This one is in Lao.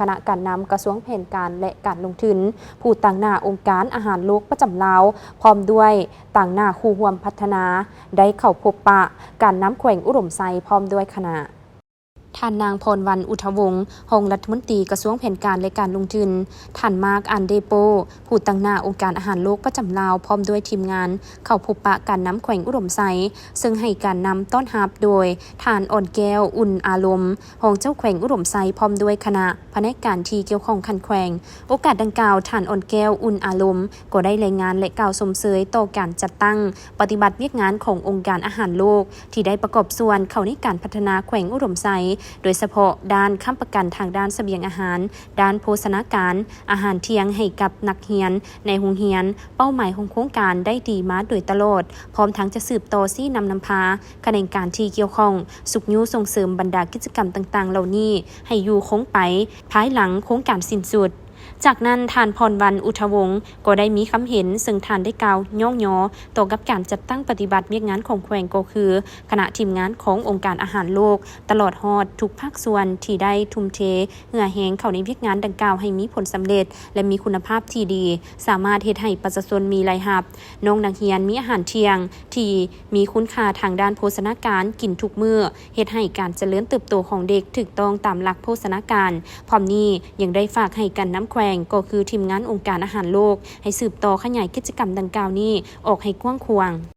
ຄະນະການນຳກະຊວງແຜນການ ແລະ ການລົງທຶນ, ຜູ້ຕາງໜ້າອົງການອາຫານໂລກປະຈຳລາວ ພ້ອມດ້ວຍຕາງໜ້າຄູ່ຮ່ວມພັດທະນາ ໄດ້ເຂົ້າພົບປະການນຳແຂວງອຸດົມໄຊ ພ້ອມດ້ວຍຄະນະ. ທ່ານນາງ ພອນວັນ ອຸທະວົງ ຮອງລັດຖະມົນຕີກະຊວງແຜນການ ແລະ ການລົງທຶນ, ທ່ານ ມາກ ອັນເດໂປ ຜູ້ຕາງໜ້າອົງການອາຫານໂລກປະຈຳລາວ ພ້ອມດ້ວຍທີມງານ ເຂົ້າພົບປະການນຳແຂວງອຸດົມໄຊ, ເຊິ່ງໃຫ້ການນຳຕ້ອນຮັບໂດຍ ທ່ານ ອ່ອນແກ້ວ ອຸ່ນອາລົມ ຮອງເຈົ້າແຂວງອຸດົມໄຊ ພ້ອມດ້ວຍຄະນະພະແນກການທີ່ກ່ຽວຂ້ອງຂັ້ນແຂວງ. ໂອກາດດັ່ງກ່າວ, ທ່ານ ອ່ອນແກ້ວ ອຸ່ນອາລົມ ກໍໄດ້ລາຍງານ ແລະ ກ່າວຊົມເຊີຍຕໍ່ການຈັດຕັ້ງປະຕິບັດວຽກງານຂອງອົງການອາຫານໂລກ ທີ່ໄດ້ປະກອບສ່ວນເຂົ້າໃນການພັດທະນາແຂວງອຸດົມໄຊ, ໂດຍສະເພາະດ້ານຄ້ຳປະກັນທາງດ້ານສະບຽງອາຫານ, ດ້ານໂພຊະນາການ, ອາຫານທ່ຽງໃຫ້ກັບນັກຮຽນໃນໂຮງຮຽນເປົ້າໝາຍຂອງໂຄງການໄດ້ດີມາໂດຍຕະຫຼອດ, ພ້ອມທັງຈະສືບຕໍ່ຊີ້ນຳນຳພາຂະແໜງການທີ່ກ່ຽວຂ້ອງ, ຊຸກຍູ້ສົ່ງເສີມບັນດາກິດຈະກຳຕ່າງໆເຫຼົ່ານີ້ໃຫ້ຢູ່ຄົງໄປພາຍຫຼັງໂຄງການສິ້ນສຸດ. ຈາກນັ້ນ, ທ່ານ ພອນວັນ ອຸທະວົງ ກໍໄດ້ມີຄຳເຫັນ, ເຊິ່ງທ່ານໄດ້ກ່າວຍ້ອງຍໍຕໍ່ກັບການຈັດຕັ້ງປະຕິບັດວຽກງານຂອງແຂວງ ກໍຄືຄະນະທີມງານຂອງອົງການອາຫານໂລກ ຕະຫຼອດຮອດທຸກພາກສ່ວນທີ່ໄດ້ທຸ່ມເທເຫື່ອແຮງເຂົ້າໃນວຽກງານດັ່ງກ່າວໃຫ້ມີຜົນສຳເລັດ ແລະ ມີຄຸນນະພາບທີ່ດີ, ສາມາດເຮັດໃຫ້ປະຊາຊົນມີລາຍຮັບ, ນ້ອງນັກຮຽນມີອາຫານທ່ຽງທີ່ມີຄຸນຄ່າທາງດ້ານໂພຊະນາການກິນທຸກມື້, ເຮັດໃຫ້ການຈະເລີນເຕີບໂຕຂອງເດັກຖືກຕ້ອງຕາມຫຼັກໂພຊະນາການ. ພ້ອມນີ້ຍັງໄດ້ຝາກໃຫ້ການນຳແຂວງ ກໍຄືທີມງານອົງການອາຫານໂລກ ໃຫ້ສືບຕໍ່ຂະຫຍາຍກິດຈະກຳດັ່ງກ່າວນີ້ອອກໃຫ້ກວ້າງຂວາງ.